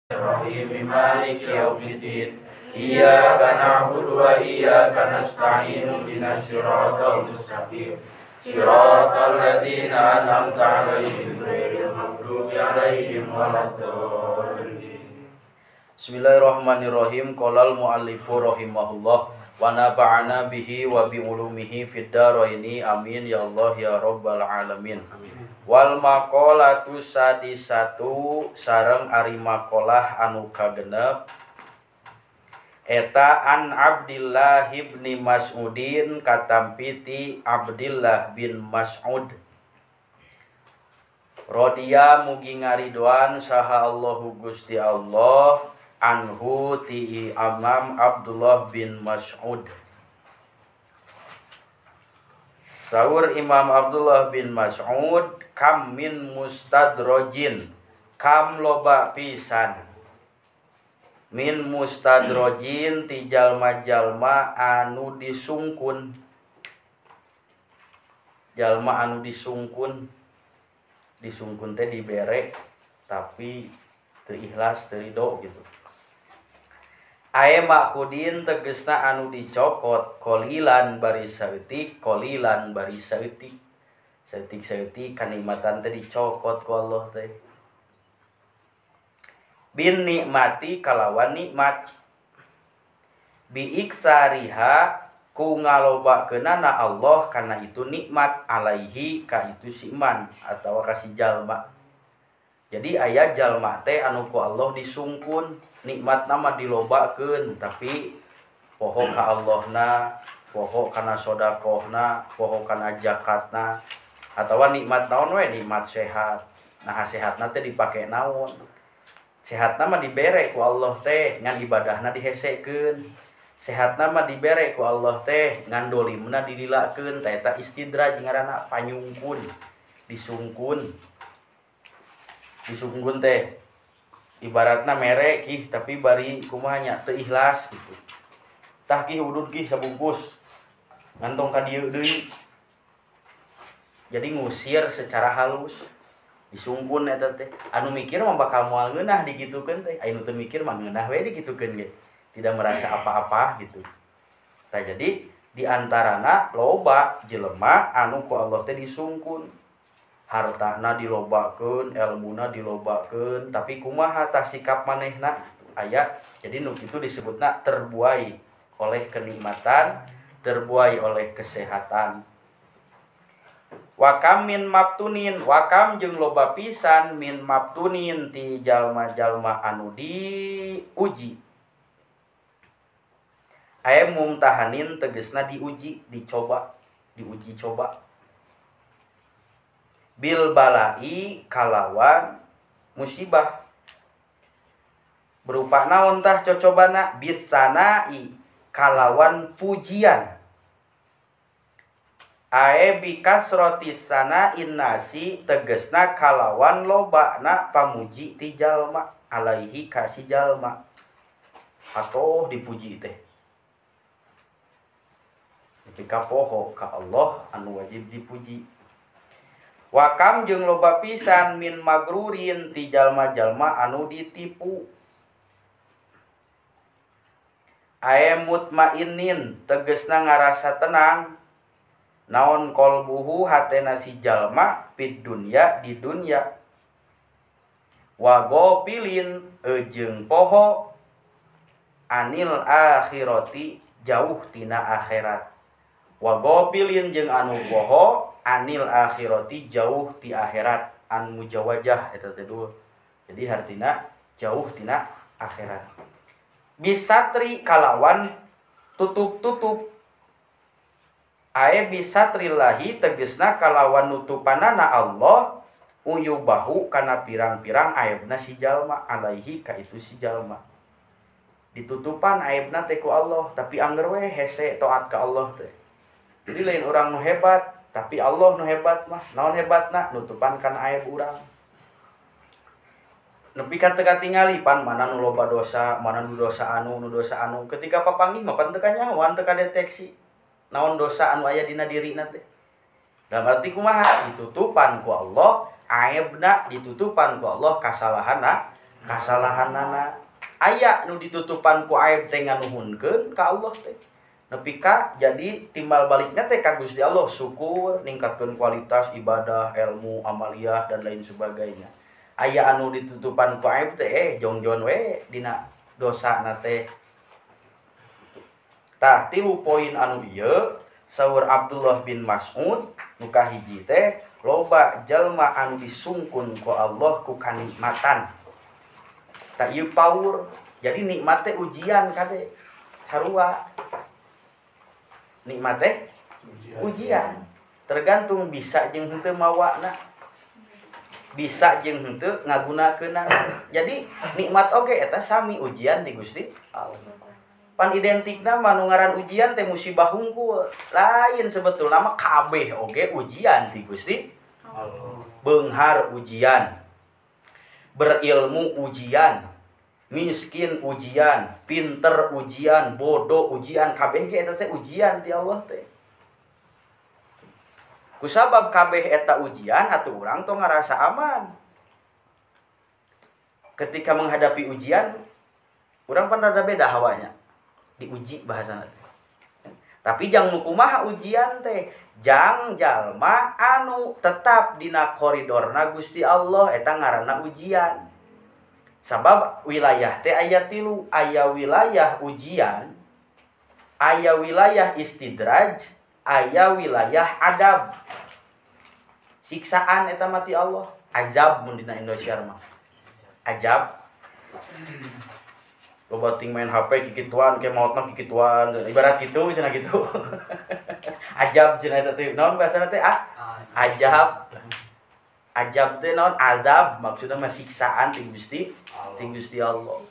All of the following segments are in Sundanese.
الرحيم مالك يوم الدين إياك نعبد وإياك نستعين اهدنا الصراط المستقيم صراط الذين أنعمت عليهم غير المغضوب عليهم ولا الضالين. Bismillahirrahmanirrahim. Qala al-muallifu rahimahullah wa nafa'ana bihi wa bi ulumihi fid dharaini. Amin ya Allah ya rabbal alamin. Amin. Wal maqalatu sadisatu sareng ari maqalah anu kagenep eta an Abdillah bin Mas'udin katampi ti Abdillah bin Mas'ud radiya mugi ngaridoan saha Allahu Gusti Allah anhu ti Imam Abdullah bin Mas'ud. Saur Imam Abdullah bin Mas'ud, kam min mustadrojin, kam loba pisan min mustadrojin ti jalma-jalma anu disungkun, jalma anu disungkun, disungkun teh dibere tapi teu ikhlas teu ridho gitu. Ae makhudin tegesna anu dicokot qolilan bari saeutik, qolilan bari saeutik, saeutik-saeutik kanikmatan teh dicokot ku Allah teh. Bin nikmati kalawan nikmat bi iksariha ku ngalobakeunana Allah kana itu nikmat alaihi ka itu si iman atawa ka si jalma. Jadi aya jalma teh anu ku Allah disungkun, nikmatna mah dilobakeun tapi poho ka Allahna, poho kana sodakohna, poho kana zakatna, atawa nikmat naon we, nikmat sehat. Nah sehatna teh dipake naon? Sehatna mah dibere ku Allah teh ngan ibadahna dihesekeun. Sehatna mah dibere ku Allah teh ngan dolimna dililakeun. Tah eta istidraj ngaranna, panyungkun, disungkun. Disungkun teh ibaratna mere kih tapi bari kumaha nya teu ikhlas gitu. Tah kih udud kih sabungkus ngantong ka dieu deui. Jadi ngusir secara halus disungkun eta teh. Anu mikir mah bakal moal ngeunah digitukeun teh. Anu teu mikir mah ngeunah we digitukeun ge. Tidak merasa apa-apa gitu. Tah jadi di antarana loba jelema anu ku Allah teh disungkun. Hartana dilobakeun, elmuna dilobakeun, tapi kumaha tah sikap manehna aya. Jadi nu kitu disebutna terbuai oleh kenikmatan, terbuai oleh kesehatan. Wakam min mabtunin, wakam jeung loba pisan min mabtunin ti jalma-jalma anu diuji. Aya mumtahanin tegesna diuji, dicoba, diuji coba. Bil balai kalawan musibah. Berupa naon tah cocobana? Bisanai kalawan pujian. Ae bikasroti sana innasi tegesna kalawan lobana pamuji ti jalma alaihi ka si jalma. Atoh dipuji teh. Nepi ka poho ka Allah anu wajib dipuji. Wakam jeung loba pisan min magrurin ti jalma-jalma anu ditipu. Ae mutmainin tegesna ngarasa tenang. Naon kolbuhu hatena si jalma fid dunya di dunya. Wa gofilin jeung poho anil akhirati jauh tina akhirat. Wa gofilin jeung anu poho anil akhirati jauh ti akhirat, an mujawajah eta teh dua. Jadi hartina jauh tina akhirat. Bisatri kalawan tutup-tutup. Ae bisatrillahi tegesna kalawan nutupanana Allah uyubahu kana pirang-pirang aibna si jalma alaihi ka itu si jalma. Ditutupan aibna teh ku Allah tapi angger we hese taat ka Allah teh. Jadi lain orang nu hebat tapi Allah nu hebat mah. Naon hebatna? Nutupan kana aib urang. Nepi ka teu katingali pan mana nu loba dosa, mana nu dosa anu, nu dosa anu. Ketika papanggih mah pan teu kanyahoan, teu kadeteksi naon dosa anu aya dina dirina teh. Dalam arti kumaha? Ditutupan ku Allah aibna, ditutupan ku Allah kasalahanna Kasalahanana aya nu ditutupan ku aib teh nganuhunkeun ka Allah teh. Nepi ka jadi timbal baliknya teh ka Gusti Allah, syukur, ningkatkeun kualitas ibadah, ilmu, amaliyah dan lain sebagainya. Aya anu ditutupan ku aib teh jongjon we dina dosana teh. Tah 3 poin anu ieu saur Abdullah bin Mas'ud nu kahiji teh loba jalma anu disungkun ku Allah ku kanikmatan. Tah ieu paur. Jadi nikmat teh ujian kade sarua. Nikmat teh ujian. Tergantung bisa jeung henteu mawana. Bisa jeung henteu ngagunakeunna. Jadi nikmat oge eta sami ujian di Gusti Allah. Pan identikna mah nu ngaran ujian teh musibah hungkul. Lain sebetulna mah kabeh oge ujian di Gusti Allah. Beunghar ujian, berilmu ujian, miskin ujian, pinter ujian, bodoh ujian, kabeh ge eta teh ujian ti Allah teh. Kusabab kabeh eta ujian atuh urang tong ngarasa aman. Ketika menghadapi ujian, urang pan rada beda hawanya. Diuji bahasana teh. Tapi jang nu kumaha ujian teh, jang jalma anu tetap dina koridorna Gusti Allah eta ngaranna ujian. Sabab wilayah teh aya 3, aya wilayah ujian, aya wilayah istidraj, aya wilayah adab. Siksaan eta mati Allah, azab mun dina Indonesia mah. Azab. Loba ting main HP kikituan, ke maotna kikituan, ibarat kitu cenah kitu. Ajab cenah eta teh naon bahasana teh? Ajab. Ajab teh naon? Azab maksudna mah siksaan ti Gusti Allah.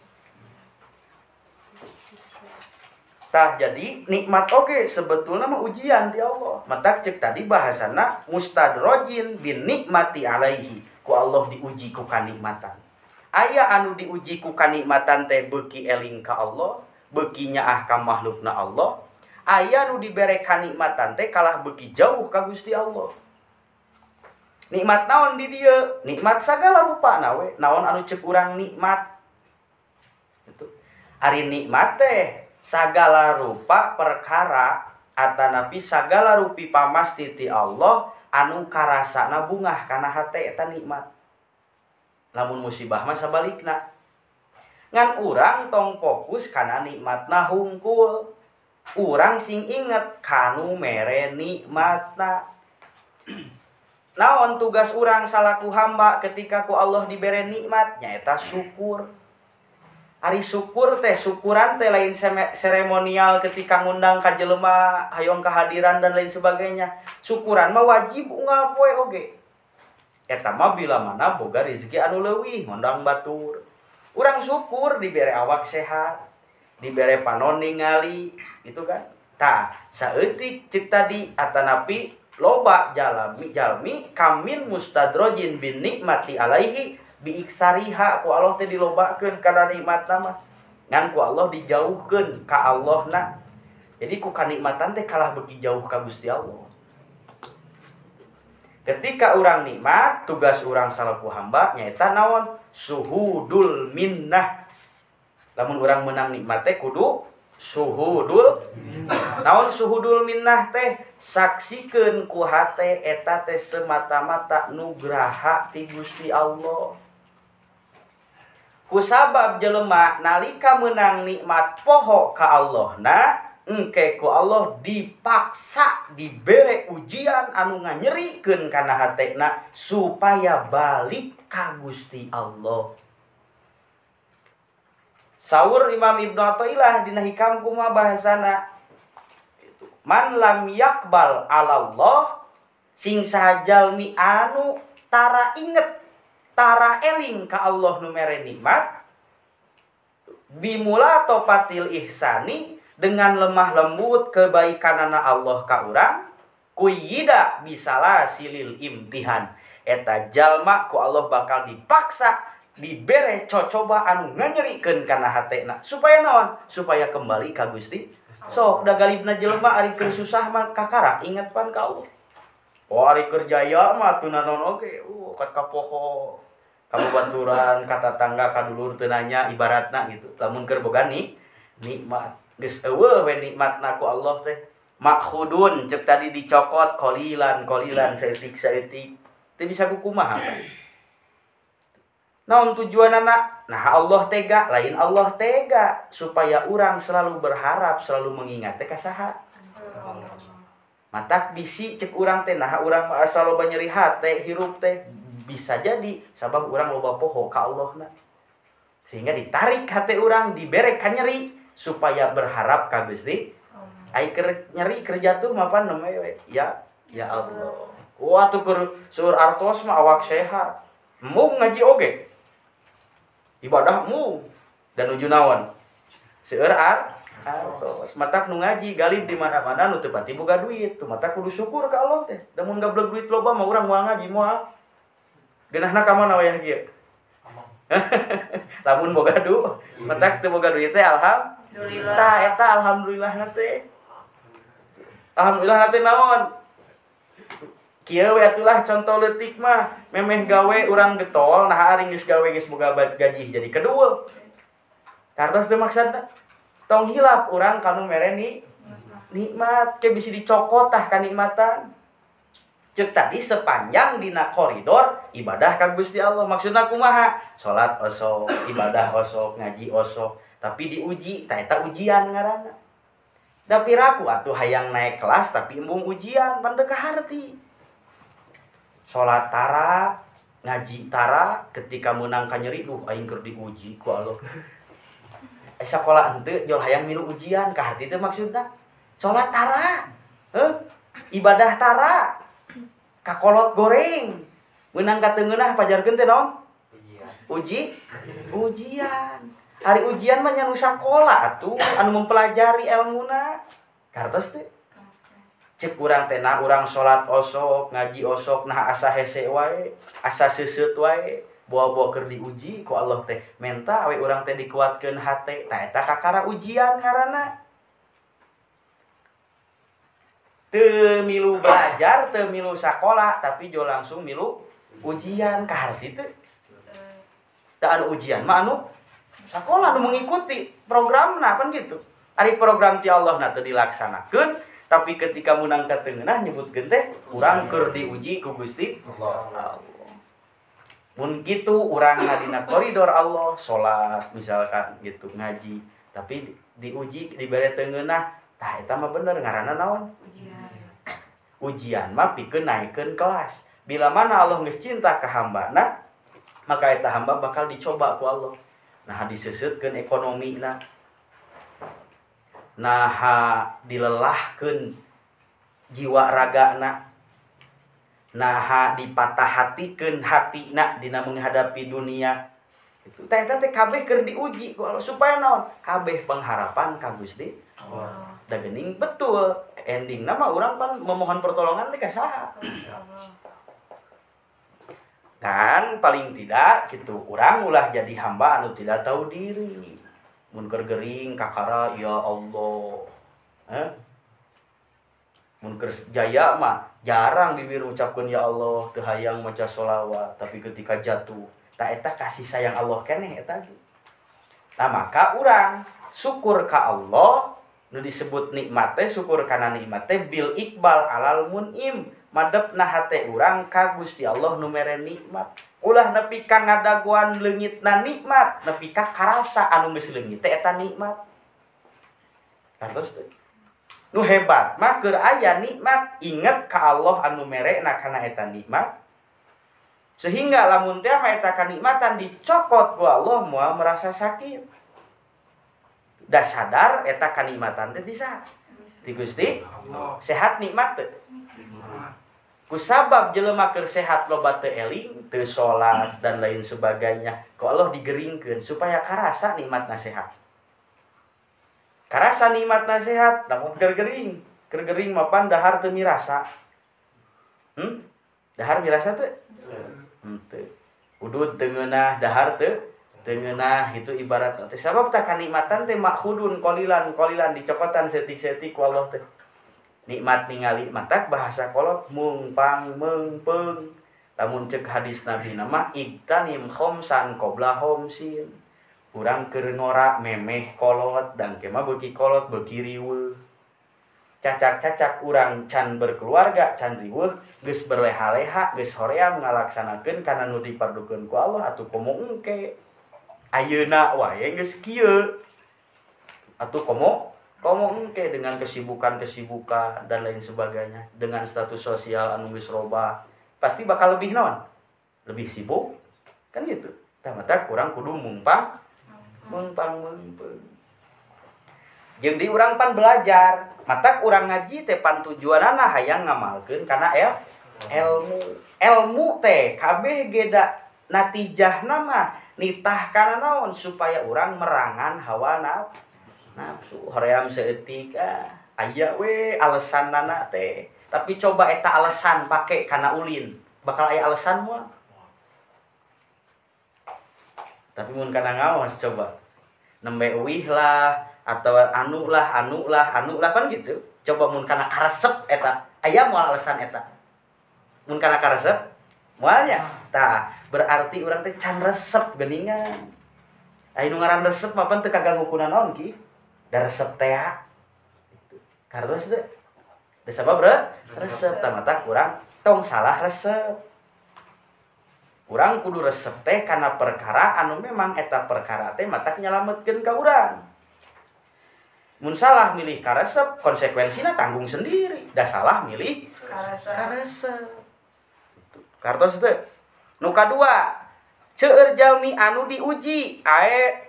Tah jadi nikmat oge sebetulna mah ujian ti Allah. Matak cek tadi bahasana mustadrojin bin nikmati alaihi, ku Allah diuji ku kanikmatan. Aya anu diuji ku kanikmatan teh beuki eling ka Allah, beuki nyaah ka makhlukna Allah. Aya nu dibere kanikmatan teh kalah beuki jauh ka Gusti Allah. Nikmat naon di dieu? Nikmat sagala rupana we. Naon anu ceuk urang nikmat? Gitu. Ari nikmat teh sagala rupa perkara atanapi sagala rupi pamasti ti Allah anu karasana bungah kana hate eta nikmat. Lamun musibah mah sabalikna. Ngan urang tong fokus kana nikmatna hungkul. Urang sing inget kanu mere nikmatna. Naon tugas urang salaku hamba ketika ku Allah dibere nikmat nyaeta syukur. Ari syukur teh syukuran teh lain seremonial ketika ngundang ka jelema hayong kehadiran dan lain sebagainya. Syukuran mah wajib unggal poe oge. Eta mah bila mana boga rezeki anu leuwih ngondang batur. Urang syukur dibere awak sehat, dibere panon ningali, itu kan. Tah, saeutik ceuk tadi atanapi loba jalmi kamin mustadrojin bin nikmati alaihi biiksariha, ku Allah teh dilobakeun kana nikmatna mah. Ngan ku Allah dijauhkeun ka Allahna. Jadi ku kanikmatan teh kalah beuki jauh ka Gusti Allah. Ketika urang nikmat, tugas urang salaku hamba nyaeta naon? Suhudul minnah. Lamun urang menang nikmat teh kudu suhudul minnah. Naon suhudul minnah teh? Saksikeun ku hate eta teh semata-mata nugraha ti Gusti Allah. Kusabab jelema nalika menang nikmat poho ka Allahna, engke ku Allah dipaksa dibere ujian anu nganyerikeun kana hatena supaya balik ka Gusti Allah. Saur Imam Ibnu Athaillah dina Hikam kumaha bahasana? Man lam yakbal 'alallah, sing sajalmi anu tara inget, tara eling ka Allah nu mere nikmat, bimula topatil ihsani, dengan lemah lembut kebaikanana Allah ka urang, kuyida bisalah silil imtihan. Eta jalma ku Allah bakal dipaksa dibere cocoba anu nganyerikeun kana hatena supaya naon? Supaya kembali ka Gusti. Sok da galibna jelema ari keur susah mah kakarak inget pan ka Allah. Oh ari keur jaya mah atuh naon oge, kat kapoho. Ka babaturan, ka tatangga, ka dulur teu nanya ibaratna gitu. Lamun keur boga nikmat geus eueuh we nikmatna ku Allah teh. Makhudun cek tadi dicokot qolilan qolilan saeutik-saeutik. Teu bisa kukumaha. Naon tujuanana? Nah Allah tega, lain Allah tega supaya urang selalu berharap, selalu mengingat teh ka saha? Matak bisi cek urang teh nah urang asa loba nyeri hate hirup teh bisa jadi sabab urang loba poho ka Allahna. Sehingga ditarik hate urang dibere ka nyeri supaya berharap ka Gusti. Ai keur nyeri keur jatuh mapan nembe we. Ya ya Allah. Wah tuh keur seueur artos mah awak sehat. Mung ngaji oge. Ibadahmu dan nuju naon? Seueur artos. Matak nu ngaji galib di mana-mana nu teu pati boga duit. Tuh matak kudu syukur ka Allah teh. Da mun gablek duit loba mah urang moal ngaji moal. Geunahna ka mana wayah kieu? Lamun boga duit, matak teu boga duit teh alhamdulillah. Tah eta alhamdulillahna teh. Alhamdulillah teh naon? Kieu we atulah contoh leutik mah, memeh gawe urang getol, nah ari geus gawe geus boga gaji jadi kedul. Kartos teu maksudna. Tong hilap urang kanu mere nikmat, ke bisi dicokot tah kanikmatan. Ceuk tadi sepanjang dina koridor ibadah ka Gusti Allah. Maksudna kumaha? Salat osok, ibadah osok, ngaji osok, tapi diuji, tah eta ujian ngaranna. Da piraku atuh hayang naik kelas tapi embung ujian, pan teu kaharti. Salat tara, ngaji tara, ketika meunang ka nyeri, duh aing keur diuji ku Allah. Sakola henteu jol hayang milu ujian, kaharti teu maksudna. Salat tara, heuh, ibadah tara, kakolot goreng. Meunang ka teu ngeunah pajarkeun teh naon? Ujian. Ujian. Hari ujian mah nya nu sakola atuh anu mempelajari elmuna. Kartos teh? Cek urang teh nah urang salat osok, ngaji osok, nah asa hese wae, asa seuseut wae, bawa-bawa keur diuji ku Allah teh. Menta we urang teh dikuatkeun hate, tah eta kakara ujian ngaranna. Teu milu belajar, teu milu sakola, tapi jo langsung milu ujian kaharti teu. Da anu ujian mah anu sakola anu mengikuti programna pan gitu. Ari program ti Allah na teu dilaksanakeun, tapi ketika meunang ka teu ngeunah nyebutkeun teh urang keur diuji ku Gusti Allah. Mun kitu urang dina koridor Allah salat misalkan gitu ngaji, tapi diuji dibere teu ngeunah, tah eta mah bener ngaranna naon? Ujian. Ujian mah pikeun naikeun kelas. Bila mana Allah geus cinta ka hambana, maka eta hamba bakal dicoba ku Allah. Nah diseuseutkeun ekonomina. Nah dilelahkeun jiwa ragana. Nah dipatah hatikeun hatina dina menghadapi dunia. Itu teh eta teh kabeh keur diuji ku Allah supaya naon? Kabeh pengharapan ka Gusti Allah. Da geuning betul endingna mah urang pan memohon pertolongan teh ka saha? Dan paling tidak gitu urang ulah jadi hamba anu tidak tahu diri. Mun keur gering kakara ya Allah. Mun keur jaya mah jarang bibir ucapkeun ya Allah teu hayang maca sholawat, tapi ketika jatuh tah eta kasih sayang Allah keneh eta. Nah maka urang syukur ka Allah nu disebut nikmat teh syukur kana nikmat teh bil iqbal alal munim. Madepna hate urang ka Gusti Allah nu mere nikmat. Ulah nepi ka ngadagoan leungitna nikmat, nepi ka karasa anu geus leungit teh eta nikmat. Kartos teh. Nu hebat mah keur aya nikmat, inget ka Allah anu merena kana eta nikmat. Sehingga lamun teh mah eta kanikmatan dicokot ku Allah moal merasa sakit. Da sadar eta kanikmatan teh ti saha? Ti Gusti. Sehat nikmat teh. Kusabab jelema keur sehat loba teu eling, teu salat dan lain sebagainya. Ku Allah digeringkeun supaya karasa nikmatna sehat. Karasa nikmatna sehat, lamun keur gering, keur gering mapan dahar teu mirasa. Dahar mirasa teu? Henteu. Udud teu ngeunah, dahar teu ngeunah, itu ibarat teh. Sabab tah kanikmatan teh makhudun qolilan qolilan dicokotan setik-setik ku Allah teh. Nikmat ningali matak bahasa kolot mung pang meung peung. Lamun cek hadis Nabi nama igtanim khomsan qabla khomsin. Urang keur ngora memeh kolot dan ke mah beuki kolot beuki riweuh. Cacak-cacak urang can berkeluarga can riweuh geus berleha-leha geus hoream ngalaksanakeun kana nu dipardukeun ku Allah atuh komo engke. Ayeuna wae geus kieu. Atuh komo engke dengan kesibukan-kesibukan dan lain sebagainya, dengan status sosial anu geus robah, pasti bakal lebih naon? Lebih sibuk kan gitu. Tah mata kurang kudu mungpang mungpang. Jeung di urang pan belajar, matak urang ngaji teh pan tujuanana hayang ngamalkeun kana ilmu. Ilmu teh kabeh ge da natijahna mah nitah kana naon supaya urang merangan hawa nafsu. Hoream saeutik aya we alesanana teh. Tapi coba eta alasan pake kana ulin, bakal aya alasan moal. Tapi mun kana ngaos coba nembe euih lah atau anu lah kan gitu. Coba mun kana karesep eta, aya moal alasan eta. Mun kana karesep moalnya. Tah, berarti urang teh can resep geuningan. Aya nu ngaran resep mah pan teu kaganggu kuna naon ki? Da resep teh. Gitu. Kartos teh. Da sabab resep tah mata kurang tong salah resep. Urang kudu resep teh kana perkara anu memang eta perkara teh matak nyalametkeun ka urang. Mun salah milih karesep, konsekuensina tanggung sendiri. Da salah milih karesep. Kartos teh. Nu kadua, seueur jalmi anu diuji ae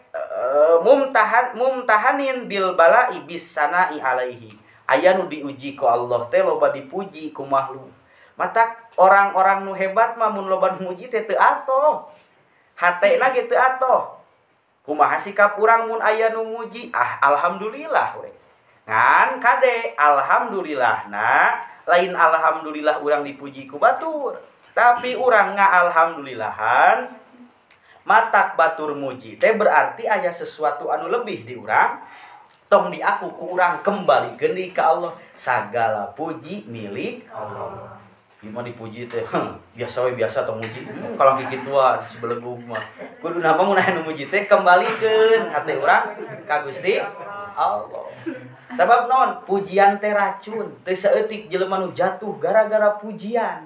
mumtahanin bil bala'i bis sana'i alaihi. Aya nu diuji ku Allah teh loba dipuji ku makhluk. Matak orang-orang nu hebat mah mun loba nu muji teh teu atoh. Hatena ge teu atoh. Kumaha sikap urang mun aya nu muji? Ah, alhamdulillah we. Ngan kade alhamdulillah na lain alhamdulillah urang dipuji ku batur. Tapi urang ngaalhamdulillahan matak batur muji teh berarti aya sesuatu anu lebih di urang. Tong diaku ku urang kembali deui ka Allah. Sagala puji milik Allah. Ieu mah dipuji teh biasa we biasa tong muji. Kalau kikituan sebelegug mah. Kudu napa mun aya nu muji teh kembalikeun hate urang ka Gusti Allah. Sabab naon? Pujian teh racun. Teu saeutik jelema nu jatuh gara-gara pujian.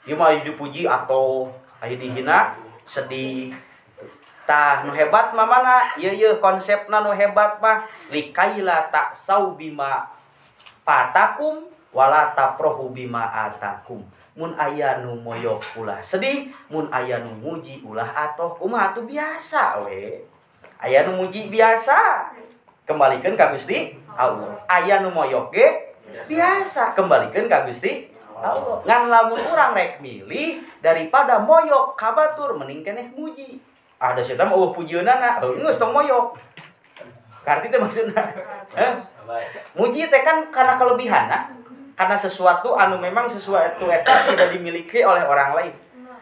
Ieu mah dipuji atau aya dihina sedih. Tah nu hebat mah mana? Ieu ieu konsepna nu hebat mah likaila ta'sau bima patakum wala taprohu bima atakum. Mun aya nu moyok ulah sedih, mun aya nu muji ulah atoh. Kumaha atuh biasa we. Aya nu muji biasa, kembalikeun ka Gusti Allah. Aya nu moyok ge biasa, kembalikeun ka Gusti Allah. Ngan lamun urang rek milih daripada moyok ka batur mending keneh muji. Ada setan mah eueuh pujieunana, geus tong moyok. Karti teh maksudna. Muji teh kan karena kelebihanna, karena sesuatu anu memang sesuatu eta tidak dimiliki oleh orang lain.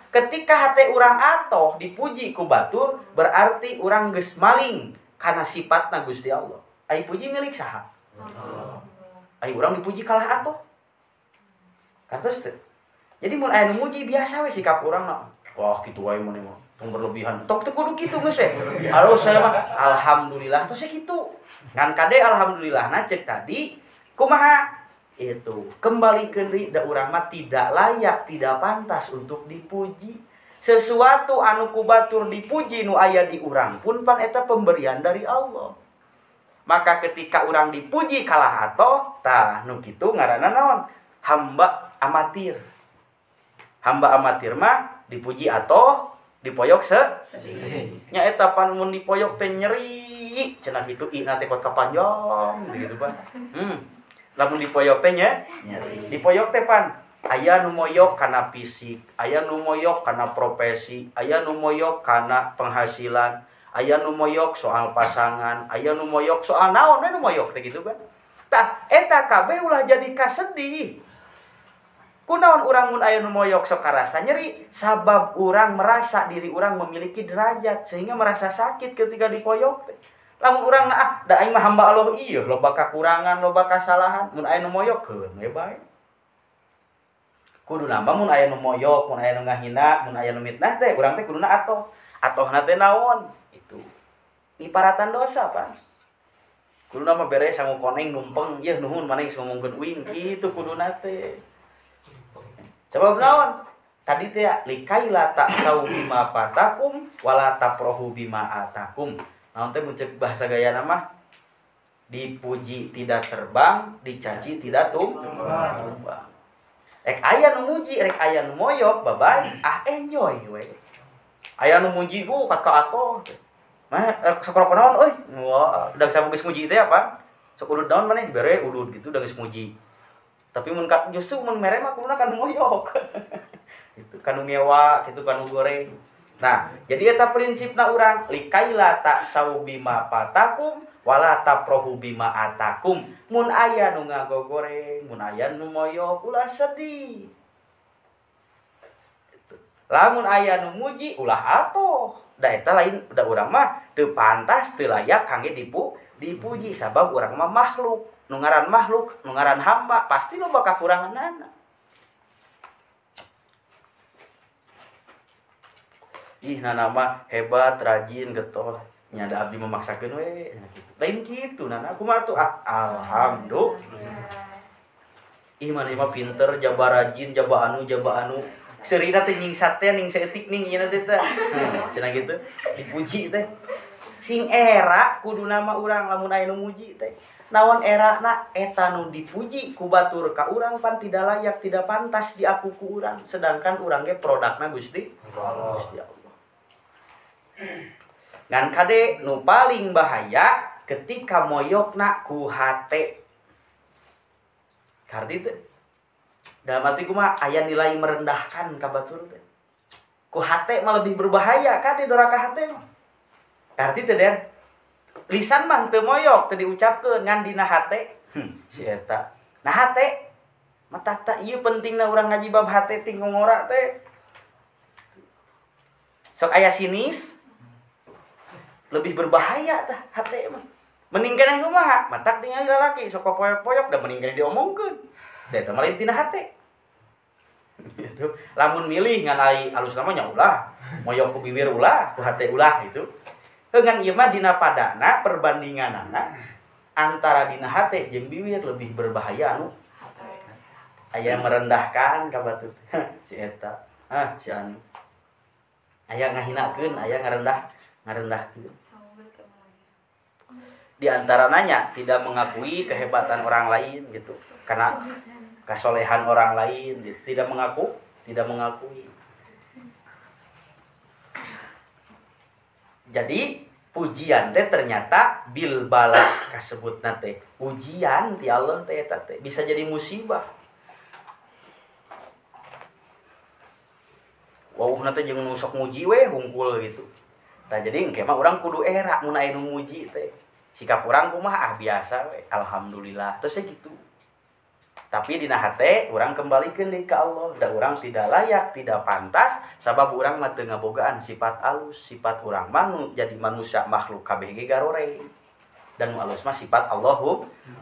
Ketika hate urang atoh dipuji ku batur, berarti urang geus maling karena sifatna Gusti Allah. Ai puji milik saha? Ai urang dipuji kalah atoh. Kartos teh. Jadi mun aya nu muji biasa we sikap urang mah. Wah, kitu wae mun mah. Tong berlebihan. Tong teu kudu kitu geus we. Halo saya mah alhamdulillah tos kitu. Ngan kade alhamdulillah na cek tadi kumaha? Itu kembalikeun deui da urang mah tidak layak, tidak pantas untuk dipuji. Sesuatu anu ku batur dipuji nu aya di urang pun pan eta pemberian dari Allah. Maka ketika urang dipuji kalah atoh, tah nu kitu ngaranna naon? Hamba amatir. Hamba amatir mah dipuji atoh dipoyok se nya eta pan mun dipoyok teh nyeri cenah kitu i na teh kot kapanjang gitu pan. Lamun dipoyok teh nya nyeri. Dipoyok teh pan aya nu moyok kana fisik, aya nu moyok kana profesi, aya nu moyok kana penghasilan, aya nu moyok soal pasangan, aya nu moyok soal naon we nu moyok teh gitu kan. Tah eta kabeh ulah jadi kasedih. Kunaon urang mun aya nu moyok sok karasa nyeri, sabab urang merasa diri urang memiliki derajat sehingga merasa sakit ketika dipoyok. Lamun urang ah da aing mah hamba Allah ieu loba kakurangan, loba kasalahan, mun aya nu moyok keun we bae. Kuduna mah mun aya nu moyok, mun aya nu ngahina, mun aya nu mitnah teh urang teh kuduna atoh. Atohna teh naon? Itu. Niparatan dosa, Pak. Kuduna mah beres sangu koneng numpeng, yeuh nuhun maneh geus ngomongkeun uing kitu kuduna teh. Sebab naon? Tadi teh likaila ta'sau bima fatakum wala tafrahu bima atakum. Naon teh mun ceuk bahasa gayana mah dipuji tidak terbang, dicaci tidak tumbang. Rek aya nu muji, rek aya nu moyok, babay, ah enjoy we. Aya nu muji bu kat ka atoh. Mah rek sok rokok naon euy. Wah, da geus geus muji teh apa? Sok udud naon maneh bere udud gitu da geus muji. Tapi mun justru mun mere mah kuduna kan moyok. Itu kanu ngewa, kitu kanu goreng. Nah, jadi eta prinsipna urang likaila ta'sau bima fatakum wala tafrahu bima atakum. Mun aya nu ngagogoreng, mun aya nu moyok ulah sedih. Lamun aya nu muji ulah atoh. Da eta lain da urang mah teu pantas teu layak kangge dipuji sabab urang mah makhluk. Nu ngaran makhluk, nu ngaran hamba pasti loba kakuranganana. Ih nana mah hebat, rajin, getol. Nya da abdi memaksakeun we kitu. Lain kitu nana kumaha tuh? Ah, alhamdulillah. Ih maneh mah pinter, jaba rajin, jaba anu, jaba anu. Seurina teh nyingsat teh ning saeutik ning ieu teh teh. Cenah kitu dipuji teh. Sing era kuduna mah urang lamun aya nu muji teh. Naon erana eta nu dipuji ku batur ka urang pan tidak layak, tidak pantas diaku ku urang, sedangkan urang ge produkna Gusti Allah. Gusti Allah. Ngan kade nu paling bahaya ketika moyokna ku hate. Karti teh dalam arti kumaha aya nilai merendahkan ka batur teh. Ku hate mah lebih berbahaya kade doraka hate mah. Karti teh der lisan mah teu moyok teu diucapkeun ngan dina hate si eta. Nah hate mah tah ieu pentingna urang ngaji bab hate ting ngora teh. Sok aya sinis lebih berbahaya tah hate mah. Mending keneh kumaha? Matak tingali lalaki sok poyok-poyok da mending keneh diomongkeun. Da eta mah lain tina hate. Gitu. Lamun milih ngan ai alus mah nya ulah, moyok ku bibir ulah, ku hate ulah gitu. Ngan ieu mah dina padana perbandinganana antara dina hate jeung bibir lebih berbahaya anu aya merendahkan ka batur. Si eta, ah si anu. Aya ngahinakeun, aya ngarendahkeun. Di antara nanya tidak mengakui kehebatan orang lain gitu. Karena kasolehan orang lain gitu. Tidak mengakui. Jadi pujian teh ternyata bil bala kasebutna teh. Ujian ti Allah teh eta teh bisa jadi musibah. Wauhna teh jeung nu sok muji we hungkul gitu. Tah jadi engke mah urang kudu era mun aya nu muji teh. Sikap urang kumaha ah biasa we, alhamdulillah. Terus gitu. Tapi dina hate urang kembalikeun deui ka Allah, da urang tidak layak, tidak pantas sabab urang mah teu ngabogaan sifat alus, sifat urang mah jadi manusia makhluk kabeh ge garoreng. Dan nu alus mah sifat Allah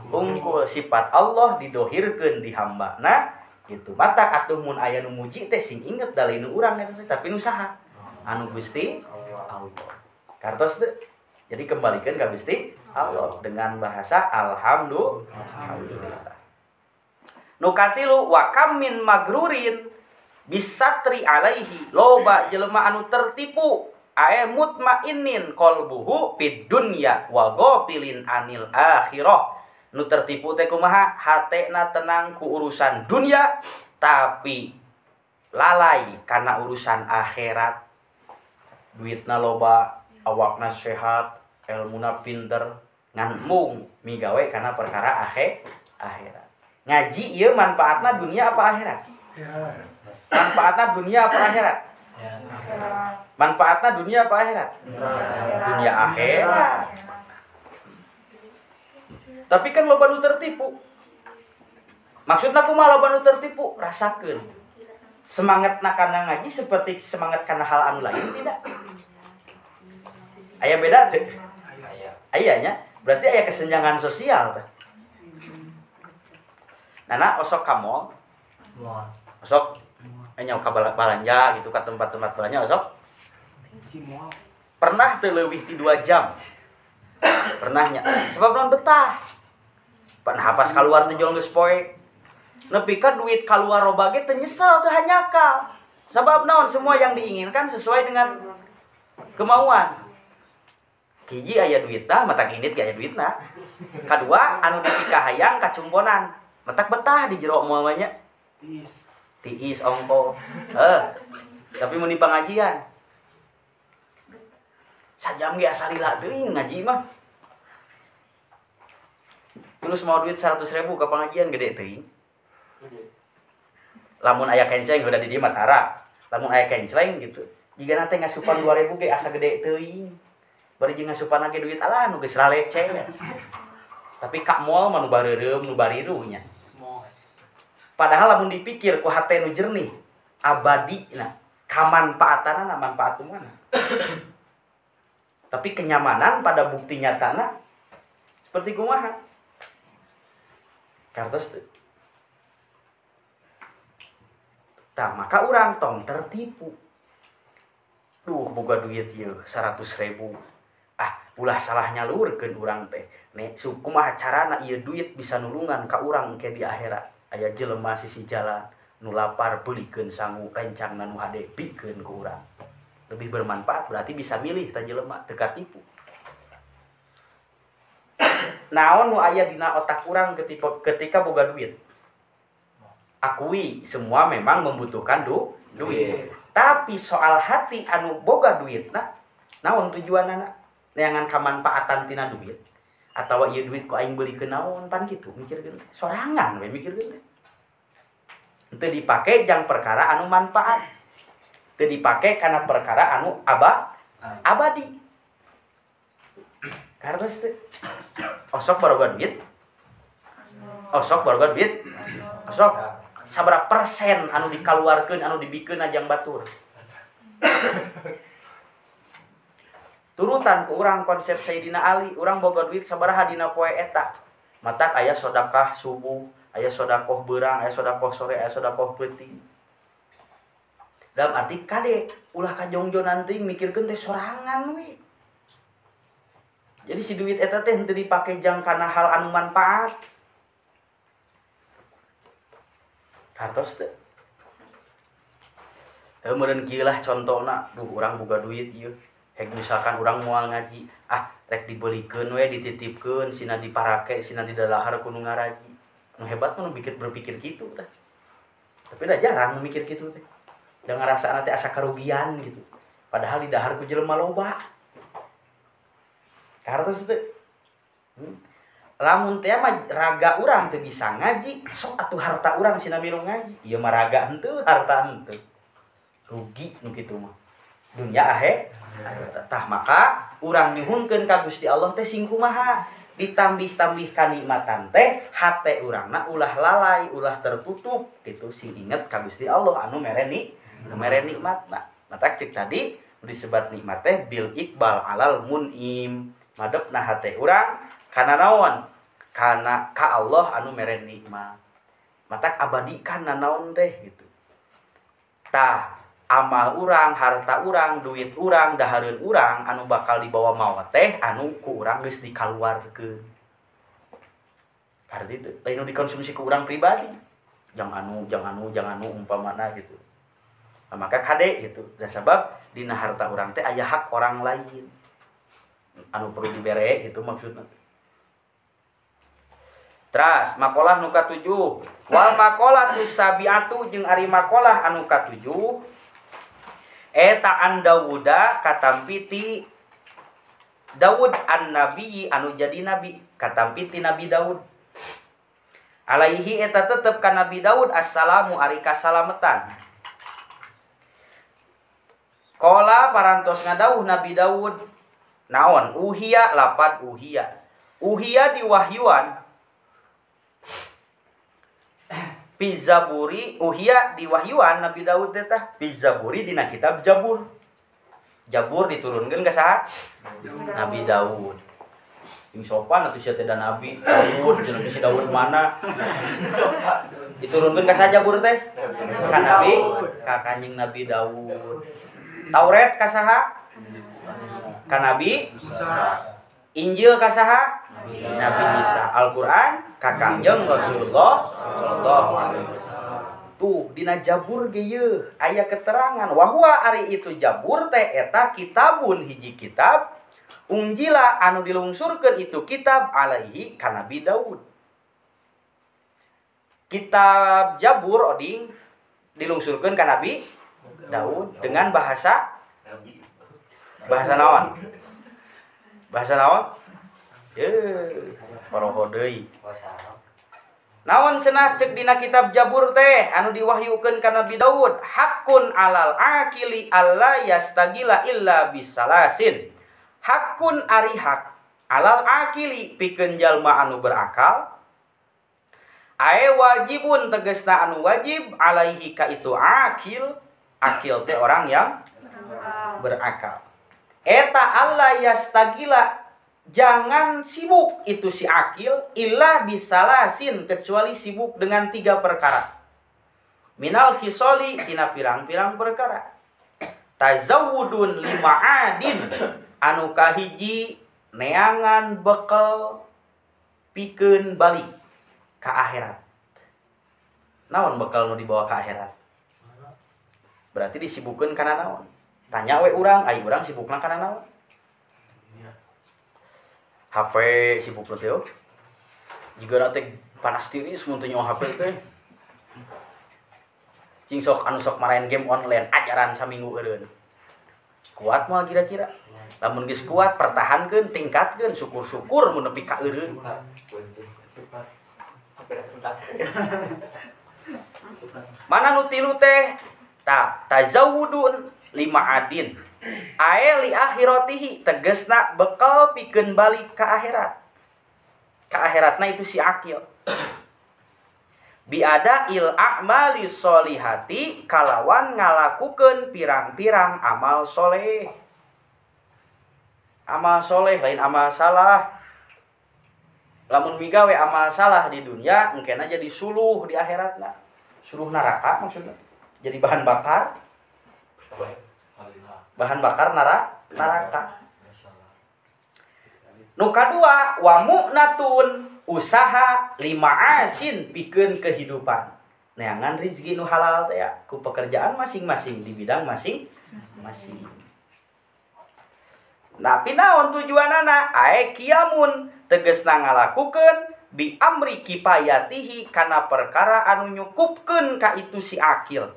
hungkul, sifat Allah didohirkeun di hambana gitu. Matak atuh mun aya nu muji teh sing inget da lain nu urang eta teh tapi nu saha? Anu Gusti Allah. Kartos teu? Jadi kembalikan ka Gusti Allah dengan bahasa alhamdulillah. Nu katilu wa kam min magrurin bisatri alaihi loba jelema anu tertipu ae mutmainin qalbuhu fid dunya wa ghafilin anil akhirah. Nu tertipu teh kumaha? Hatena tenang ku urusan dunia tapi lalai kana urusan akhirat. Duitna loba, awakna sehat, elmuna pinter, ngan mung migawe kana perkara akhirat. Ngaji ieu manfaatna dunia apa akhirat? Manfaatna dunia apa akhirat? Manfaatna dunia apa akhirat? Dunia akhirat. Tapi kan loba nu tertipu. Maksudna kumaha loba nu tertipu? Rasakeun. Semangatna kana ngaji seperti semangat kana hal anu lain tidak? Aya beda teh? Aya nya. Berarti aya kesenjangan sosial teh. Nana osok ka mall. Sok nya ka balanja gitu ka tempat-tempat belanja sok. Pernah teu leuwih ti 2 jam. Pernahnya. Sebab naon betah. Pernah pas keluar teh jol geus poe. Nepi ka duit kaluar loba ge teu nyesel teu hanyakal. Sebab naon semua yang diinginkan sesuai dengan kemauan. Hiji aya duitna, matak indit ge aya duitna. Kadua anu dipikahayang kacumponan. Matak betah di jero moal mah nya. Tiis ongko. Tapi mun di pengajian sajam ge asa lila teuing ngaji mah. Terus mau duit 100.000 ke pengajian gede teuing. Lamun aya kenceng udah di dieu mah tara. Lamun aya kencleng gitu. Jigana teh ngasupan 2.000 ge asa gede teuing. Bari jeung ngasupan ge duit alah nu geus raleceh. Tapi ka moal mah nu bareureum nu bariruh nya. Padahal lamun dipikir ku hate nu jernih, abadi nah, kamanfaatanana manfaat mana. Tapi kenyamanan pada bukti nyatana seperti kumaha? Kartos teu. Tah maka urang tong tertipu. Duh boga duit ieu 100.000. Ah, ulah salah nyalurkeun urang teh. Nek kumaha carana ieu duit bisa nulungan ka urang ke di akhirat. Aya jelema sisi jalan nu lapar beulikeun sangu rencangna nu hade pikeun ku urang. Lebih bermanfaat berarti bisa milih ta jelema teu katipu. Naon nu aya dina otak urang ketika boga duit? Akui semua memang membutuhkan duit. Tapi soal hati anu boga duitna, naon tujuanana? Neangan kamanfaatan tina duit atawa ieu duit ku aing beulikeun naon pan kitu mikirkeun teh. Sorangan we mikirkeun teh. Teu dipake jang perkara anu manfaat. Teu dipake kana perkara anu abadi. Kartos teh. Osok baroga duit. Osok baroga duit. Osok sabaraha persen anu dikaluarkeun anu dibikeun ajang batur. Turutan ku urang konsep Sayyidina Ali, urang boga duit sabaraha dina poe eta. Matak aya sedekah subuh, aya sedekah beurang, aya sedekah sore, aya sedekah peuting. Dalam arti kade ulah kajongjonan teuing mikirkeun teh sorangan we. Jadi si duit eta teh henteu dipake jang kana hal anu manfaat. Kartos teh. Heuh meureun kieu lah contona, duh urang boga duit ieu. Hek misalkan urang moal ngaji, ah rek dibelikeun we dititipkeun sina diparake sina didalahar ku nu ngaraji. Nu hebat mah nu berpikir kitu tah. Tapi da jarang nu mikir kitu teh. Da ngarasana teh asa karugian gitu. Padahal didahar ku jelema loba. Kartos teh. Lamun teh mah raga urang teu bisa ngaji, sok atuh harta urang sina milu ngaji. Ieu mah raga henteu, harta henteu. Rugi nu kitu mah. Dunya ahe. Tah maka urang nyuhunkeun ka Gusti Allah teh sing kumaha? Ditambih-tambih kanikmatan teh hate urangna ulah lalai, ulah tertutup gitu sing inget ka Gusti Allah anu mere nikmatna. Matak cek tadi disebat nikmat teh bil iqbal alal munim. Madepna hate urang kana naon? Kana ka Allah anu mere nikmat. Matak abadikan naon teh gitu. Tah amal urang, harta urang, duit urang, dahareun urang anu bakal dibawa maot teh anu ku urang geus dikaluarkeun. Arti itu lain nu dikonsumsi ku urang pribadi. Jangan anu umpamana gitu. Nah, maka kade gitu. Da sabab dina harta urang teh aya hak orang lain. Anu perlu dibere gitu maksudna. Teras makalah nu katujuh. Wal maqalatu sabiatu jeung ari makalah anu katujuh eta an Dawuda katampi ti Dawud an nabi anu jadi nabi katampi ti Nabi Daud. Alaihi eta tetep ka Nabi Daud assalamu ari kasalametan. Qala parantos ngadawuh Nabi Daud naon uhia lapad uhia. Uhia diwahyuan Pizaburi uhia diwahyuan Nabi Daud teh tah Pizaburi dina kitab Jabur. Jabur diturunkeun ka saha? Nabi Daud. Yang sopan atuh sia teh da nabi Daud, cenah si Daud mana? Diturunkeun ka saha Jabur teh? Ka nabi, ka Kanjeng Nabi Daud. Taurat ka saha? Ka Nabi Musa. Injil ka saha? Nabi Isa. Al-Qur'an ka Kangjeng Rasulullah sallallahu alaihi wasallam. Tuh dina Jabur ge yeuh aya keterangan wahwa ari itu Jabur teh eta kitabun hiji kitab unjila anu dilungsurkeun itu kitab alaihi ka Nabi Daud. Kitab Jabur oding dilungsurkeun ka Nabi Daud dengan bahasa bahasa naon? Bahasa naon? Yeuh, paroho deui. Naon cenah ceuk dina kitab Jabur teh anu diwahyukeun ka Nabi Daud, hakun alal akili alla yastagila illa bisalasin. Hakun ari hak alal akili pikeun jalma anu berakal. Ae wajibun tegasna anu wajib alaihi ka itu akil. Akil teh orang yang berakal. Eta alla yastagila, jangan sibuk itu si akil illa bisalasin, kecuali sibuk dengan tiga perkara. Minal khisoli tina pirang-pirang perkara. Tazawudun lima adin, anu kahiji neangan bekal pikeun balik ka akhirat. Naon bekal nu dibawa ka akhirat? Berarti disibukeun kana naon? Tanya we urang, ai urang sibukna kana naon? HP sibuk teh yo. Jiga teh panas tiris mun teu nyaho HP teh. Cing sok anu sok maraen game online ajaran saminggu eureun. Kuat moal kira-kira? Lamun geus kuat pertahankeun, tingkatkeun, syukur-syukur mun nepi ka eureun. Mana nu tilu teh? Ta tazawudun lima adin. Ae li akhiratihi tegesna bekal pikeun balik ka akhirat. Ka akhiratna itu si akil. Biada il a'mali solihati kalawan ngalakukeun pirang-pirang amal soleh. Amal soleh lain amal salah. Lamun migawe amal salah di dunia engkena jadi suluh di akhiratna. Suluh neraka maksudna. Jadi bahan bakar. Bahan bakar neraka. Nu kadua wa mu'natun usaha lima asin pikeun kehidupan. Neangan rezeki nu halal teh ya ku pekerjaan masing-masing di bidang masing-masing. Tapi naon tujuanana? Ae kiamun tegesna ngalakukeun bi amri kipayatihi kana perkara anu nyukupkeun ka itu si akil.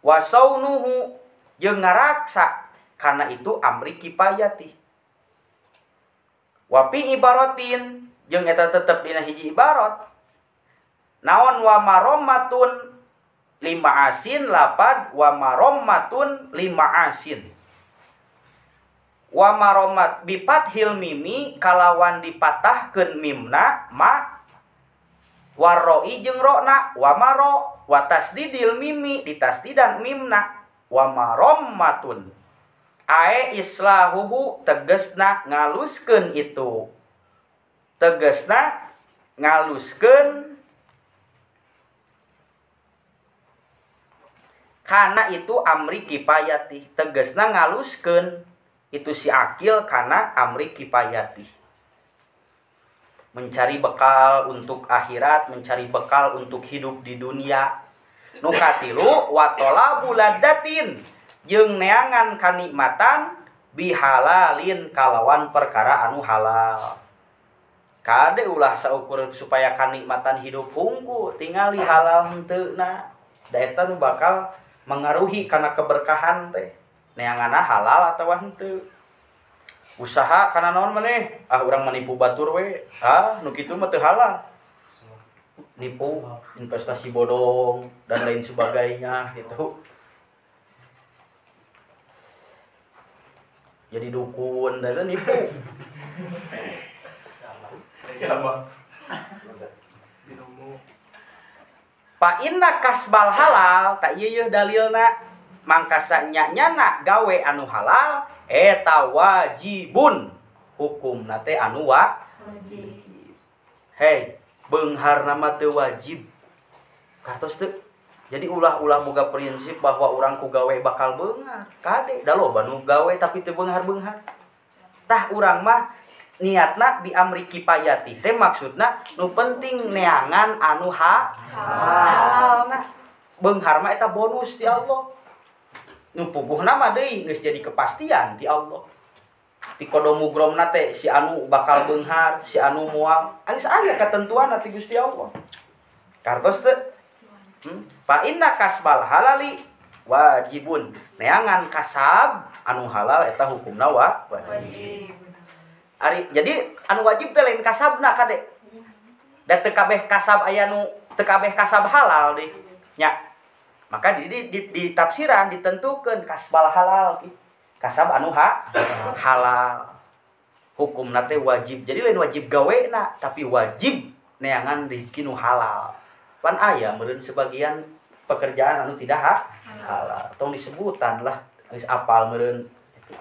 Wasaunuhu jeung ngaraksa kana itu amri kipayati. Wapi ibaratin jeung eta tetep dina hiji ibarat. Naon wa marommatun lima asin lapad wa marommatun lima asin. Wa maromat bifathil mimi kalawan dipatahkeun mimna ma warroi jeung rona wa maro wa tasdidil mimi ditasdidan mimna wa marommatun. Ae islahuhu tegesna ngaluskeun itu. Tegesna ngaluskeun kana itu amri kipayati. Tegesna ngaluskeun itu si akil kana amri kipayati. Mencari bekal untuk akhirat, mencari bekal untuk hidup di dunia. Nu katilu wa talabu ladatin jeung neangan kanikmatan bihalalin kalawan perkara anu halal. Kade ulah saukur supaya kanikmatan hidup hungku tingali halal henteu na. Da eta nu bakal mengaruhi kana keberkahan teh. Neanganna halal atawa henteu. Usaha kana naon maneh? Ah urang menipu batur we. Ah nu kitu mah teu halal. Nipu, investasi bodong dan lain sebagainya gitu. Jadi dukun dan nipu. Fa inna kasbal halal tak ieu yeuh dalilna mangkasa nya-nyana gawe anu halal eta wajibun Hukumna teh anu wajib. Hei, beungharna mah teu wajib. Kartos teu. Jadi ulah-ulah boga prinsip bahwa urang ku gawe bakal beunghar. Kade da loba nu gawe tapi teu beunghar-beunghar. Tah urang mah niatna bi amri kipayati teh maksudna nu penting neangan anu halalna. Beunghar mah eta bonus ti Allah. Nu puguhna mah deui geus jadi kepastian ti Allah. Ti kodo mugromna teh si anu bakal beunghar, si anu moal. Geus aya ketentuan ti Gusti Allah. Kartos teu? Fa inna kasbal halali wajibun. Neangan kasab anu halal eta hukumna wajib. Ari jadi anu wajib teh lain kasabna kade. Da teu kabeh kasab aya nu teu kabeh kasab halal deui. Nya. Maka di tafsiran ditentukeun kasbal halal kasab anu halal. Hukumna teh wajib. Jadi lain wajib gawena tapi wajib neangan rezeki nu halal. Pan aya meureun sebagian pekerjaan anu tidak halal. Tong disebutan lah geus apal meureun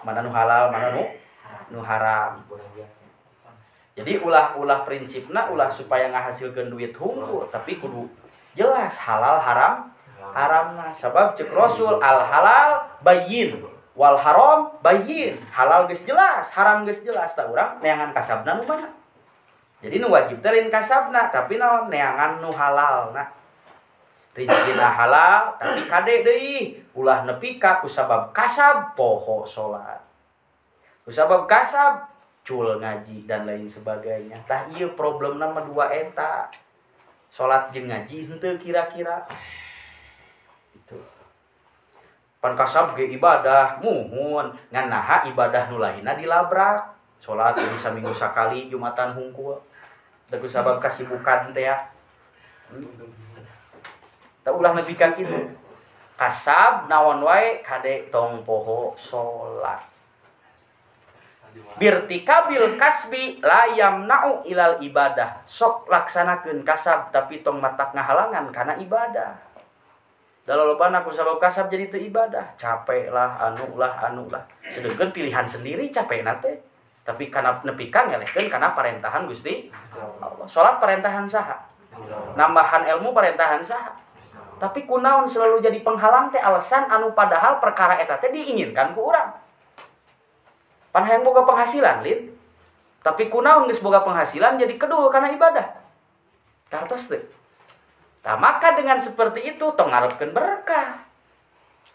mana nu halal mana nu haram. Jadi ulah-ulah prinsipna ulah supaya ngahasilkeun duit hungkul tapi kudu jelas halal haram haramna. Sabab cek Rasul al halal bayyin wal haram bayyin. Halal geus jelas, haram geus jelas. Tah urang neangan kasabna nu mana? Jadi nu wajib teh lain kasabna tapi naon neangan nu halalna. Rizkina halal tapi kade deui ulah nepi ka kusabab kasab poho salat. Kusabab kasab cul ngaji dan lain sebagainya. Tah ieu problemna mah dua eta. Salat jeung ngaji henteu kira-kira. Itu. Pan kasab ge ibadah muhun ngan naha ibadah nu lainna dilabrak. Salat jadi saminggu sakali Jumatan hungkul. Da kusabab kasibukan teh ya. Tah ulah nepi ka kitu. Kasab naon wae kade tong poho salat. Birtikabil kasbi la yamna'u ilal ibadah. Sok laksanakeun kasab tapi tong matak ngahalangan kana ibadah. Da lolobana ku sabab kasab jadi teu ibadah, capek lah, anu lah, anu lah. Sedengkeun pilihan sendiri capekna teh. Tapi kana nepi ka ngelehkeun kana parentahan Gusti Allah. Salat parentahan saha? Nambahan ilmu parentahan saha? Tapi kunaon selalu jadi penghalang teh alasan anu padahal perkara eta teh diinginkan ku urang. Pan hayang boga penghasilan lin. Tapi kunaon geus boga penghasilan jadi kedul kana ibadah. Kartos teh. Tah maka dengan seperti itu tong ngarepkeun berkah.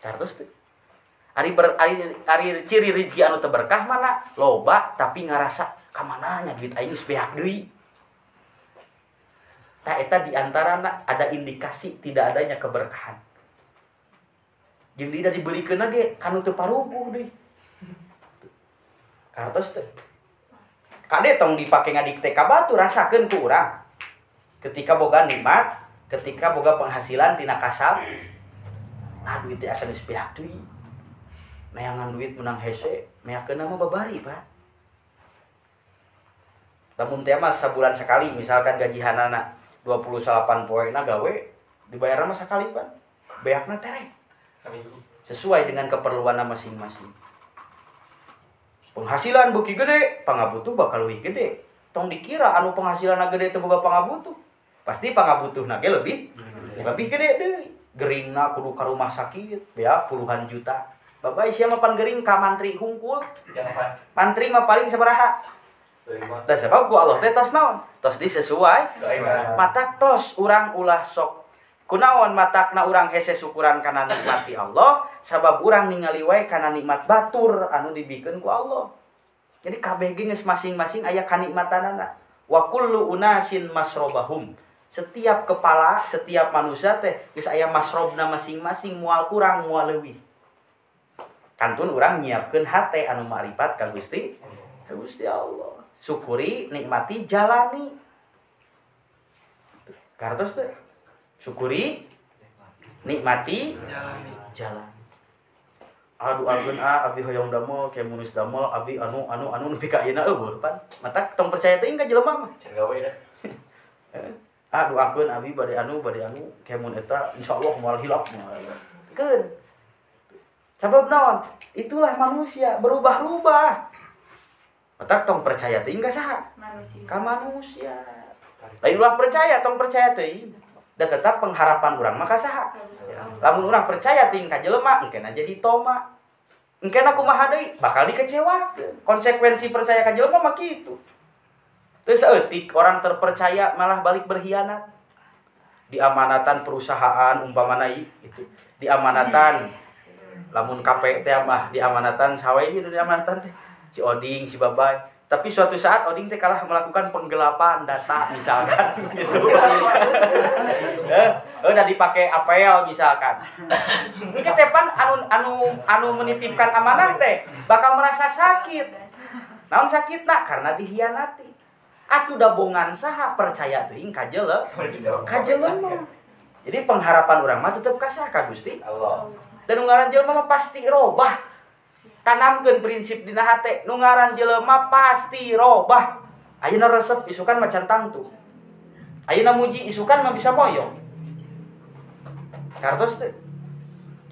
Kartos teh. Ari ciri rezeki anu teu berkah mana? Loba tapi ngarasa ka mana nya duit aing geus beak deui. Tah eta di antarana ada indikasi tidak adanya keberkahan. Jeung tidak dibelikeun ge kanu teu paruguh deui. Kartos teh. Kade tong dipake ngadikte ka batu rasakeun ku urang. Ketika boga nikmat, ketika boga penghasilan tina kasab, nah duit teh asa geus beak deui. Neangan duit menang hese, meakeun mah babari, Pak. Lamun teh mah sabulan sekali misalkan gajihanana 28 poena gawe dibayarna mah sakali, Pak. Beakna tereh. Sesuai dengan keperluanna masing-masing. Penghasilan beuki gede, pangabutuh bakal leuwih gede. Tong dikira anu penghasilanna gede teu boga pangabutuh. Pasti pangabutuhna ge lebih gede deui. Geringna kudu ka rumah sakit, beak puluhan juta. Bapak sia mah pan gering ka mantri hungkul. Mantri mah paling sabaraha? Tah sabab ku Allah teh tos naon? Tos disesuai. Matak tos urang ulah sok. Kunaon matakna urang hese syukuran kana nikmat ti Allah, sabab urang ningali wae kana nikmat batur anu dibikeun ku Allah. Jadi kabeh ge geus masing-masing aya kanikmatanana. Wa kullu unasin masrobahum. Setiap kepala, setiap manusia teh geus aya masrobna masing-masing, moal kurang moal leuwih. Kantun urang nyiapkeun hate anu ma'rifat ka Gusti, ka Gusti Allah. Syukuri, nikmati, jalani. Kartos teh. Syukuri, nikmati, jalani. Aduh ageun abdi hoyong damel, ke munis damel, abdi anu anu anu nepi ka ayeuna eueuh pan. Matak tong percaya teuing ka jelema mah. Can gawe dah. Aduh ageun abdi bade anu ke mun eta insyaallah moal hilap. Keun. Sabab naon? Itulah manusia berubah-ubah. Matak tong percaya teuing ka saha? Manusia. Ka manusia. Lain ulah percaya, tong percaya teuing. Da tetap pengharapan urang mah ka saha? Lamun urang percaya teuing ka jelema, engkena jadi toma. Engkena kumaha deui? Bakal dikecewakeun. Konsekuensi percaya ka jelema mah kitu. Teu saeutik orang terpercaya malah balik berkhianat. Di amanatan perusahaan umpamana itu, di amanatan lamun KP teh mah di amanatan sawe ieu di amanatan teh. Si Oding, si Babay. Tapi suatu saat Oding teh kalah melakukan penggelapan data misalkan gitu. Udah dipakai apel misalkan. Engke teh pan anu menitipkan amanah teh bakal merasa sakit. Naon sakitna? Karena dihianati. Atuh da bongan saha percaya teuing ka jelema. Jadi pengharapan urang mah tetep ka saha? Ka Gusti Allah. Teu nu ngaran jelema mah pasti robah. Tanamkeun prinsip dina hate, nu ngaran jelema pasti robah. Ayeuna resep isukan macan tangtu. Ayeuna muji isukan mah bisa moyong. Kartos teh.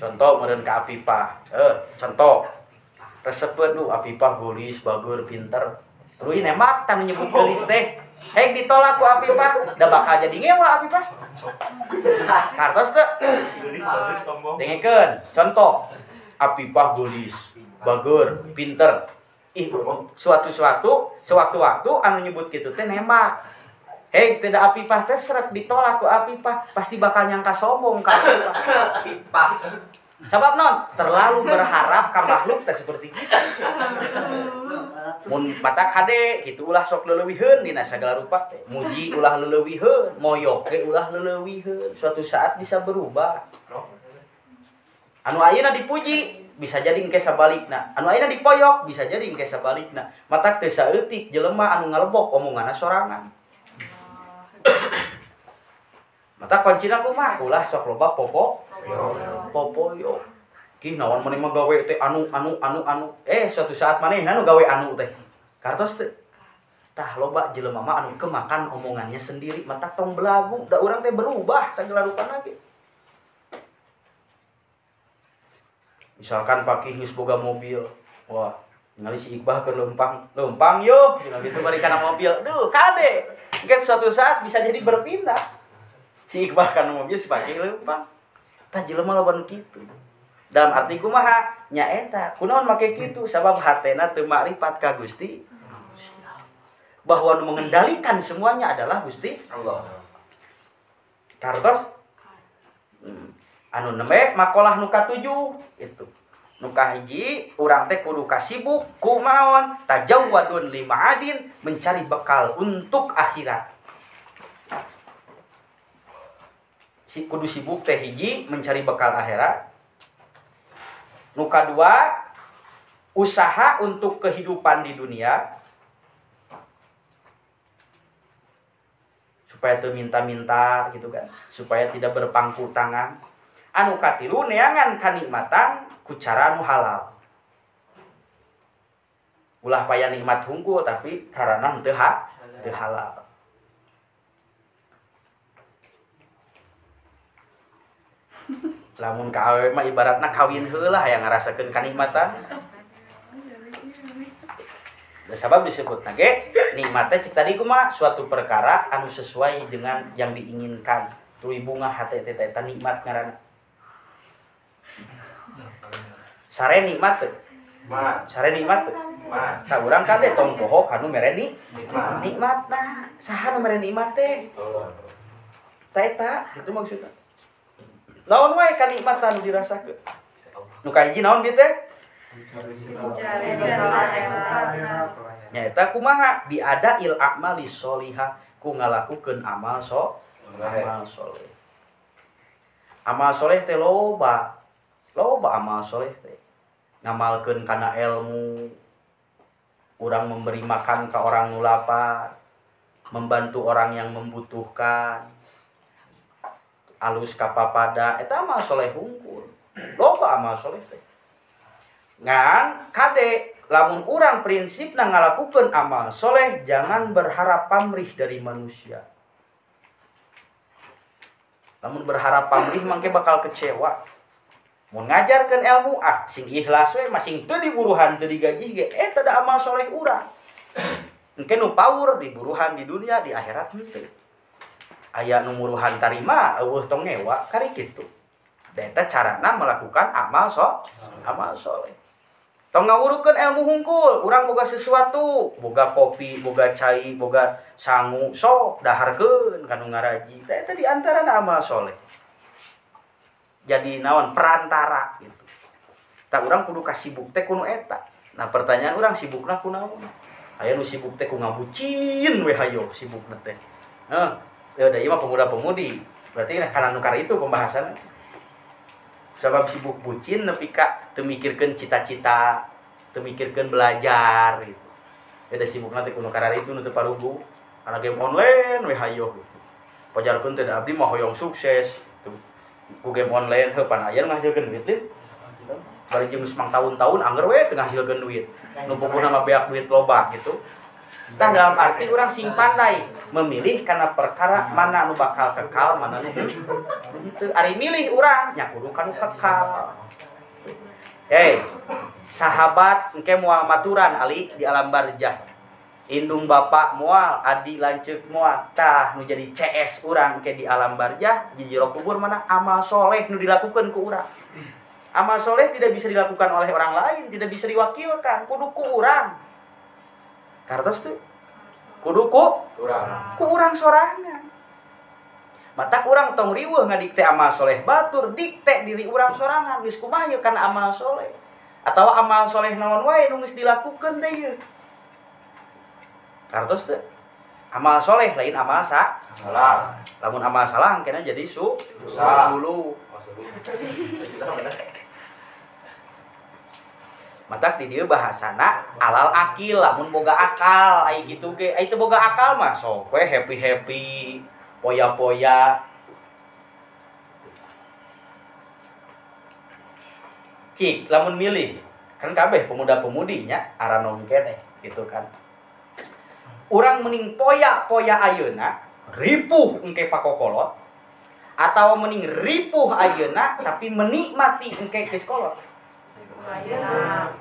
Contoh meureun ka Apipah. Contoh. Resepeun lu Apipah geulis, bager, pinter. Tuluy nembak tah menyebut geulis teh. Hek ditolak ku Apipah, da bakal jadi ngewa Apipah. Kartos teh. Geulis, bager, sombong. Dengekeun, contoh. Apipah geulis, bager, pinter. Ih, suatu-suatu, sewaktu-waktu anu nyebut kitu teh nembak. Hei, tidak Apipah teh srek ditolak ku Apipah, pasti bakal nyangka sombong ka Apipah. Apipah. Sabab non, terlalu berharap ka makhluk teh seperti kitu. Mun mata kade kitu ulah sok leuwihkeun dina sagala rupa teh. Muji ulah leuwihkeun, moyok ge ulah leuwihkeun. Suatu saat bisa berubah. Anu ayeuna dipuji bisa jadi engke sabalikna. Anu ayeuna dipoyok bisa jadi engke sabalikna. Matak teu saeutik jelema anu ngalebok omonganna sorangan. Matak kuncina kumaha? Ulah sok loba popo popoyo. Kih naon maneh mah gawe teh anu anu anu anu. Suatu saat manehna nu gawe anu teh. Kartos teh. Tah loba jelema mah anu kemakan omongannya sendiri, matak tong belagu, da urang teh berubah sagala rupana ge. Misalkan pakih geus boga mobil. Wah, ningali si Iqbal keur leumpang. Leumpang yo, cenah kitu bari kana mobil. Duh, kade. Engke suatu saat bisa jadi berpindah. Si Iqbal kana mobil si pakih leumpang. Tah jelema loba nu kitu. Dalam arti kumaha? Nya eta, kunaon make kitu? Sabab hatena teu makrifat ka Gusti. Bahwa nu mengendalikan semuanya adalah Gusti Allah. Kartos? Anu nembe makolah nu katujuh itu. Nu kahiji urang teh kudu kasibuk kumaon tajawwadun lima'adin, mencari bekal untuk akhirat. Si kudu sibuk teh hiji mencari bekal akhirat. Nu kadua usaha untuk kehidupan di dunia supaya teu minta-minta gitu kan, supaya tidak berpangku tangan. Anu katilu neangan kanikmatan ku cara nu halal. Ulah paya nikmat hungkul tapi carana teu halal. Lamun ka awewe mah ibaratna kawin heula hayang ngarasakeun kanikmatan. Da sabab disebutna ge nikmat teh cik tadi kumaha suatu perkara anu sesuai dengan yang diinginkan. Tuluy bunga hate teh eta nikmat ngaranna. Sare nikmat teu? Sare nikmat teu? Tah urang kade tong poho kanu mere nikmat. Nikmatna saha nu mere nikmat teh? Tah eta kitu maksudna. Naon wae kanikmatan nu dirasakeun? Nu kahiji naon bieu teh? Nyaeta kumaha? Biada il a'mali sholihah, ku ngalakukeun amal amal soleh. Amal soleh teh loba. Loba amal soleh teh. Ngamalkeun kana ilmu, urang memberi makan ka orang nu lapar, membantu orang yang membutuhkan, alus ka papada, eta amal soleh hungkul. Loba amal soleh teh. Ngan kade lamun urang prinsipna ngalakukeun amal soleh jangan berharap pamrih dari manusia. Lamun berharap pamrih mangke bakal kecewa. Mun ngajarkeun ilmu ah sing ikhlas we masing teu diburuhan teu digaji ge eta da amal soleh urang. Engke nu power di buruhan di dunia di akhirat henteu. Aya nu muruhan tarima eueuh tong ngewa kari kitu. Da eta carana melakukan amal amal soleh. Tong ngawurukeun ilmu hungkul, urang boga sesuatu, boga kopi, boga cai, boga sangu, sok daharkeun ka nu ngaraji. Tah eta di antarana amal soleh. Jadi naon perantara gitu. Tah urang kudu kasibuk teh kudu eta. Nah pertanyaan urang sibukna ku naon? Aya nu sibuk teh ku ngabucin we hayo sibukna teh. Heh, ya udah ieu mah pemuda-pemudi. Berarti kana nu kar itu pembahasan. Sabab sibuk bucin nepi ka teu mikirkeun cita-cita, teu mikirkeun belajar gitu. Eta sibukna teh kudu karar itu nu teu parugu. Kana game online we hayo gitu. Pajarkeun teh da abdi mah hoyong sukses gitu. Ku game online heuh pan aya ngahasilkeun duit lin. Bari jeung geus mangtaun-taun angger we teu ngahasilkeun duit. Nu pokona mah beak duit loba gitu. Tah dalam arti urang sing pandai memilih karena perkara mana nu bakal kekal mana nu henteu. Ari milih urang nya kudu ka nu kekal. Hey, sahabat engke moal maturan ali di alam barjah. Indung bapak moal, adi lanceuk moal. Tah nu jadi CS urang engke di alam barjah, di jero kubur mana amal soleh nu dilakukeun ku urang. Amal soleh tidak bisa dilakukan oleh orang lain, tidak bisa diwakilkan, kudu ku urang. Kartos tuh kudu ku urang. Ku urang sorangan. Matak urang tong riweuh ngadikte amal soleh batur, dikte diri urang sorangan geus kumaha ieu kana amal soleh. Atawa amal soleh naon wae nu geus dilakukeun teh ieu. Kartos teu? Amal soleh lain amal salah. Lamun amal salah engkena jadi sulu. Matak di dieu bahasana alal akil lamun boga akal ai kitu ge ai teu boga akal mah sok we happy-happy poya-poya. Cik lamun milih kan kabeh pemuda-pemudi nya aranom keneh gitu kan. Urang mending poya-poya ayeuna ripuh engke pakokolot atawa mending ripuh ayeuna tapi menikmati engke geus kolot.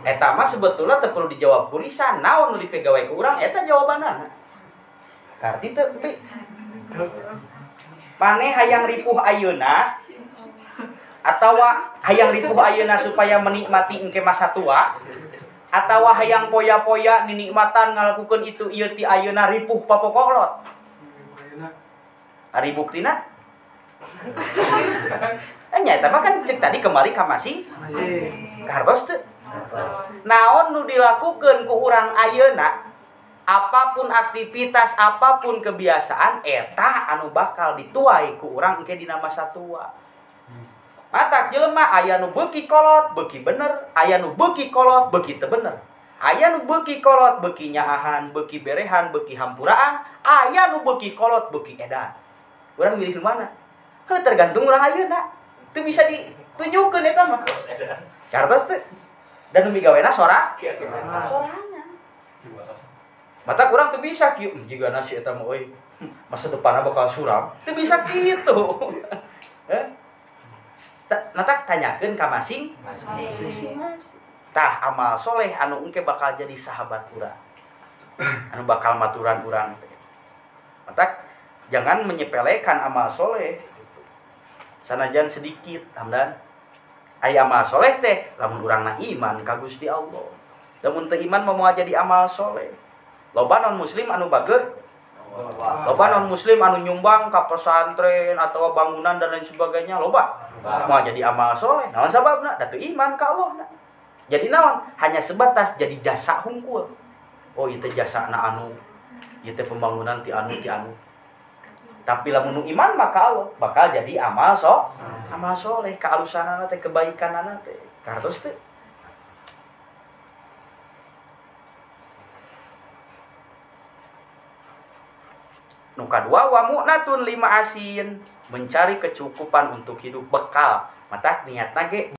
Eta mah sebetulnya teu perlu dijawab ku lisan, naon nu dipegawe ku urang eta jawabanana. Karti teu empi. Maneh hayang ripuh ayeuna atawa hayang ripuh ayeuna supaya menikmati engke masa tua atawa hayang poya-poya ninikmatan ngalakukeun itu ieu ti ayeuna ripuh papokolot. Ari buktina? Nya eta mah kan cek tadi kembali ka masing kartos teu. Naon nu dilakukeun ku urang ayeuna, apapun aktivitas, apapun kebiasaan eta anu bakal dituai ku urang engke dina masa tua. Matak jelema aya nu beuki kolot beuki bener, aya nu beuki kolot beuki teu bener. Aya nu beuki kolot beuki nyaahan, beuki berehan, beuki hampuraan, aya nu beuki kolot beuki edan. Urang milih nu mana? Heuh tergantung urang ayeuna. Teu bisa ditunjukkeun eta mah. Kartos teu. Dan nu migawena sorangan. Matak urang teu bisa kieu jigana si eta mah euy. Masa depanna bakal suram. Teu bisa kitu. Heh. Natak tanyakeun ka masing masing. Tah amal soleh anu engke bakal jadi sahabat urang. Anu bakal maturan urang teh. Matak jangan menyepelekan amal soleh. Sanajan sedikit, hamdan. Ai amal soleh teh lamun urangna iman ka Gusti Allah. Lamun teu iman mah moal jadi amal soleh. Loba non muslim anu bager, loba non muslim anu nyumbang ka pesantren atau bangunan dan lain sebagainya, loba. Moal jadi amal soleh. Naon sababna? Da teu iman ka Allah na. Jadi naon? Hanya sebatas jadi jasa hungkul. Oh, ieu teh jasana anu, ieu teh pembangunan ti anu ti anu. Tapi lamun nu iman maka Allah bakal jadi amal amal soleh, kaalusanana teh, kebaikanana teh. Kartos teh. Nu kadua wa mu'natun lima asin, mencari kecukupan untuk hidup, bekal. Matak niatna ge